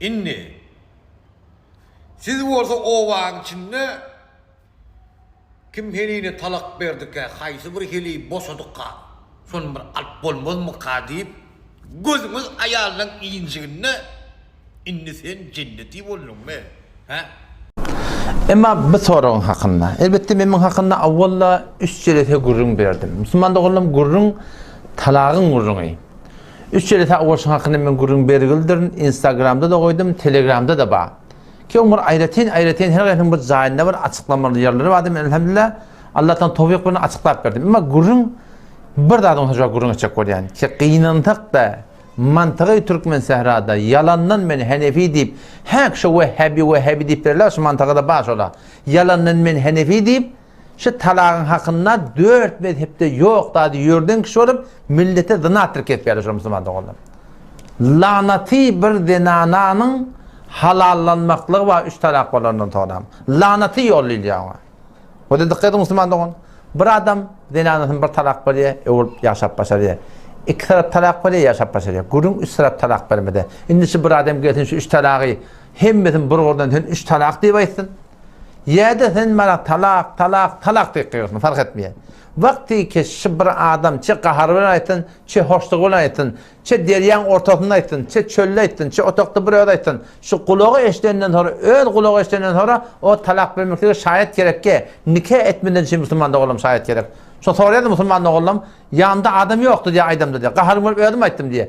Indi, siz bolsa obaň içinde kim heleýine talak berdikä, haýsy bir heleý boşadyka, şony bir alyp bolmazmyka diýip, gözüňiz aýalynyň injiginde, indi sen jenneti bolduňmy, hä? Emma bu soragyň hakynda, elbetde men muň hakynda awwal-da üç jelese gürrüň berdim. Musulman doganlarym gürrüň talagyň gürrüňi. Üç jelese awwal şuň hakynda men gürrüň bergildirin, instagramda-da goýdum, telegramda-da bar. Ki oň bir aýratyn aýratyn her haýsynyň bir jaýynda bir açyklamaly ýerleri bardy men elhamdülillah Allahdan towfyk bilen açyklap berdim. Emma gürrüň bir zadyň şu gürrüň etjek bolýan. Ki gynansak-da mantygy türkmen sährada ýalandan men henefi diýip häk şo wehhabi wehhabi diýip berler şu mantygada bar şola. Ýalandan men henefi diýip şu talagyň hakynda dört mezhepde ýok zady ýörden kişi bolup millete zyna atdyryp gezip ýaly şol musulman doganlar. Lanaty bir zenananyň halallanmaklygy bar üç talak bolandan soňram. Lanaty ýol diýilýär oňa. Oda dykgat ediň musulman dogan. Bir adam zenanasyny bir talak berýär, öwrüp ýaşap başarýar. Iki tarap talak berýär, ýaşap başarýar. Gürrüň üç tarap talak bermede. Indi şu bir adam gelsin şu üç talagy hemmesini bir goldan sen üç talak diýip aýtsyn. Ýa-da sen maňa talak, talak, talak diýip gygyrsyn, fark etmeýär. Wagty ki şu bir adam çe gahary bilen aýtsyn, çe hoşlugy bilen aýtsyn, çe derýaň ortasynda aýtsyn, çe çölde aýtsyn, çe otagda bir özi aýtsyn, şu gulagy eşidenden soňra, öz gulagy eşidenden soňra o talak bermeklige şaýat gerekge, nika etmeden üçin musulman doganlarym şaýat gerek. Şo soraýardy musulman doganlarym, ýanymda adam ýokdy diýýär aýdamda diýýär. Gaharym gelip özüm aýtdym diýýär.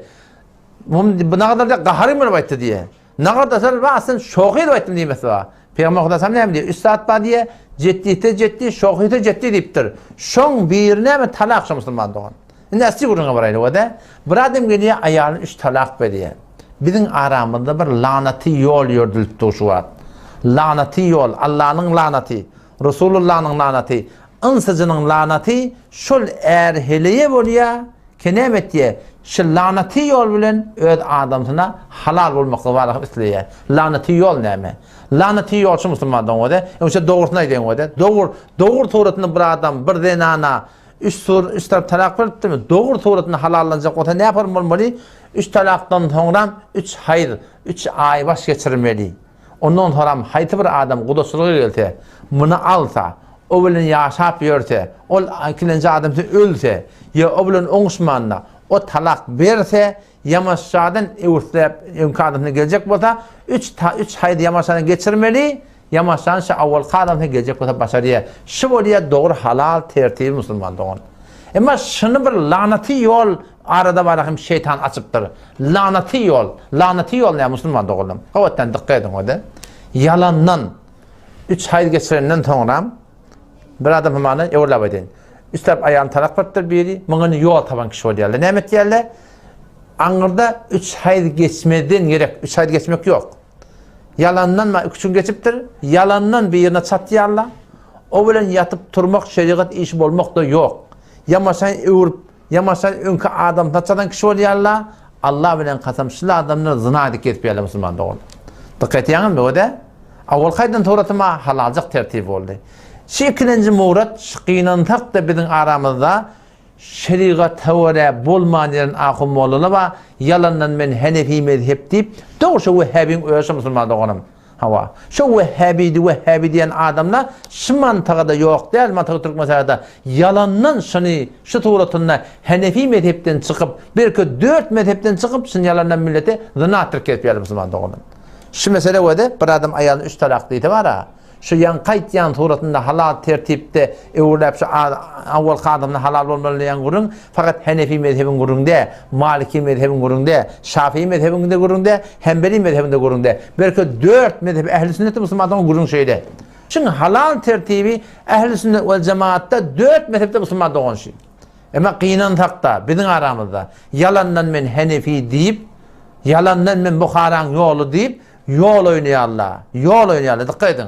Bu nagadar diýýär gaharym gelip aýtdy diýýär. Nagadar sen bar sen şohy edip aýtdym diýmesi bar. Pygamber Hudaýam näme diýýär? Üç zat bar diýýär. Jetdise jetdi, şohysa jetdi diýipdir. Şoň biri näme? Talak şo musulman dogan. Indi äsli gürrüňe baraýly wada. Bir adam gelýär, aýalyna üç talak berýär. Biziň aramyzda bir lanaty ýol ýördülip dur şu wagt. Lanaty ýol, Allanyň lanaty, Resulullanyň lanaty, ynsyjynyň lanaty şol är heleýe bolýar, Ki näme etýär? Şu lanaty ýol bilen öz adamsyna halal bolmaklygy barada isleýär. Lanaty ýol näme? Lanaty ýol şu musulman doňňada. Öňçe dogrusyny aýdaýyn wede. Dogr, dogry suratynda bir adam bir zenana üç sur, üç tarap talak beripdirmi? Dogry suratynda halallanjak bolsa näme bolmaly? Üç talakdan soňram üç haýz, üç aýbaş geçirmeli. Ondan soram haýsy bir adam gudaçylyga gelse, muny alsa, o bilen ýaşap ýörse, ol ikilenji adamsy ölse, ýa o bilen oňuşmanda, o talak berse, ýamaşjadan öwürsläp öňki adamsyna geljek bolsa, üç ta üç haýyz ýamaşjadan geçirmeli, ýamaşjan şu awalky adamsyna geljek bolsa başarýar. Şu bolýar dogry halal tertibi musulman dogan. Emma şuny bir lanaty ýol arada bara hem şeýtan açypdyr. Lanaty ýol. Lanaty ýol näme musulman doganlarym? Gabatdan dykgat ediň ode. Ýalandan üç haýz geçirenden soňra bir adam hemany öwürläp aýdaýyn. Üç tarap aýalyny talak beripdir biri, muňa indi ýol tapan kişi bolýarlar. Näme etýärler? Aňyrda üç haýz geçmezden gerek, üç haýz geçmek ýok. Ýalandan ma üç gün geçipdir, ýalandan birine çatýarlar. O bilen ýatyp turmak şerigat işi bolmak-da ýok. Ýamaşan öwürip Ýamaşa öňki adam saçadan kişi bolýarla, Allah bilen kasam şul adamlar zyna edip gezip ýörler musulman dogan. Dykgat etýäňizmi öde? Awalky aýdan suratyma halaljak tertibi boldy. Şu ikilenji murat şu gynansak-da biziň aramyzda şerigata görä bolman ýeren ahun mollalar bar, ýalandan men henefi mezhep diýip, dogry şu wehhabiň özi şu musulman doganym. Hawa. Şo wehhabidi wehhabi diýen adamlar şu mantagada ýok däl mantagy türkmenistanda ýalandan şuny şu suratynda henefi mezhepden çykyp belki dört mezhepden çykyp şuny ýalandan millete zyna atdyryp gezip ýaly musulman doganlar. Şu mesele wede bir adam aýalyna üç talak diýse bara Şu ýaňky aýtýan suratynda halal tertipde öwürläp şu awalky adamda halal bolmaly diýen gürrüň fakat Henefi mezhebiň gürrüň dä, Maliki mezhebiň gürrüň dä, Şafii mezhebiň de gürrüň dä, Hembeli mezhebiň de gürrüň dä. Belki dört mezhep ähli sünnetde musulmanlaryň gürrüň şeýle. Şuň halal tertibi ähli sünnet wel jemaatda dört mezhepde musulman dogan şy. Emma gynansakda biziň aramyzda ýalandan men Henefi diýip, ýalandan men Buharaň ýoly diýip Ýol oýnaýarlar. Ýol oýnaýarlar. Dykgat ediň.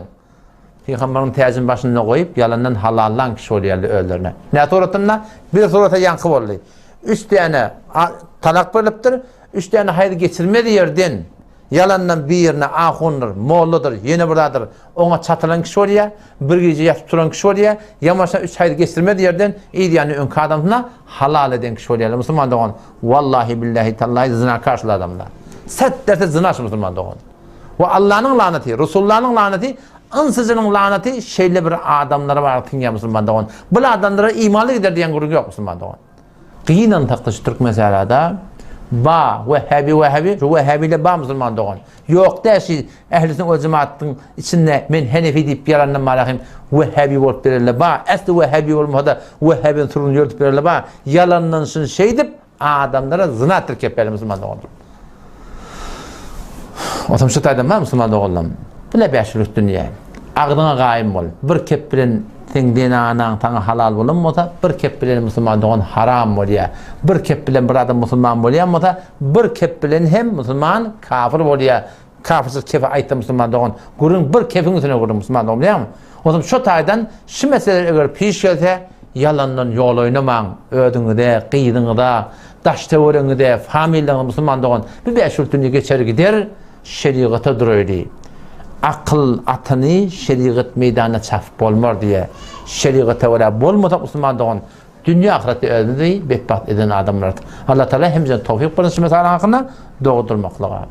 Pygamberiň täjini başynda goýup, ýalandan halallan kişi bolýarlar özlerine. Nä suratynda? Bir surata ýaňky boldy. Üç däne talak berlipdir. Üç däne haýyr geçirmez ýerden ýalandan birine ahundyr, molladyr, ýene bir zadyr, oňa çatylan kişi bolýar. Bir gije ýatyp turan kişi bolýar. Ýamaşa üç haýyr geçirmez ýerden yz ýany öňki adamsyna halal eden kişi bolýarlar. Musulman dogan, wallahi billahi tallahi zinakar şul adamlar. Set derse zina şu musulman dogan. We Allanyň lanaty, Resullanyň lanaty, ynsyjynyň lanaty şeýle bir adamlara baryp siňýär musulman dogan. Bul adamlara imanly gider diýen gürrüň ýok musulman dogan. Gynansakda şu Türkmensährada ba wehhabi wehhabi şu wehhabiler ba musulman dogan. Ýok däl şi ähli sünnet we jemaatyn içinde men henefi diýip ýalandan bara hem wehhabi bolup berenler ba. Äsli wehhabi bolmasa-da wehhabiniň sürüni ýöredip berenler ba. Ýalandan şuny şeýdip Adamlara zyna tirkep berdi musulman doganlar. Otam şu taýdan bar musulman doganlarym. Bile bäşilik dünýä. Agzyňa gaýym bol. Bir kep bilen seň zenanaň saňa halal bolan bolsa, bir kep bilen musulman dogan haram bolýar. Bir kep bilen bir adam musulman bolýan bolsa, bir kep bilen hem musulman kafir bolýar. Kafirçilik kefi aýtsa musulman dogan, gürrüň bir kefiň üstüne gürrüň musulman dogan bilýäňmi? Onsoň şo taýdan şu meseleler eger piş gelse, ýalandan ýol oýnamaň, özüňize, gyzyňyza, daş-töweregiňize, familiýaňyza musulman dogan, bu bäşgül dünýe geçer gider, şerigata duraýly. Akyl atyny şerigat meýdanynda çapyp bolmar diýýär. Şerigata görä bolmasak musulman dogan, dünýe ahyretde özümizi betbagt eden adamlarys. Allatagala hemmämize towfyk bersin şu meseläniň hakynda dogry durmaklyga.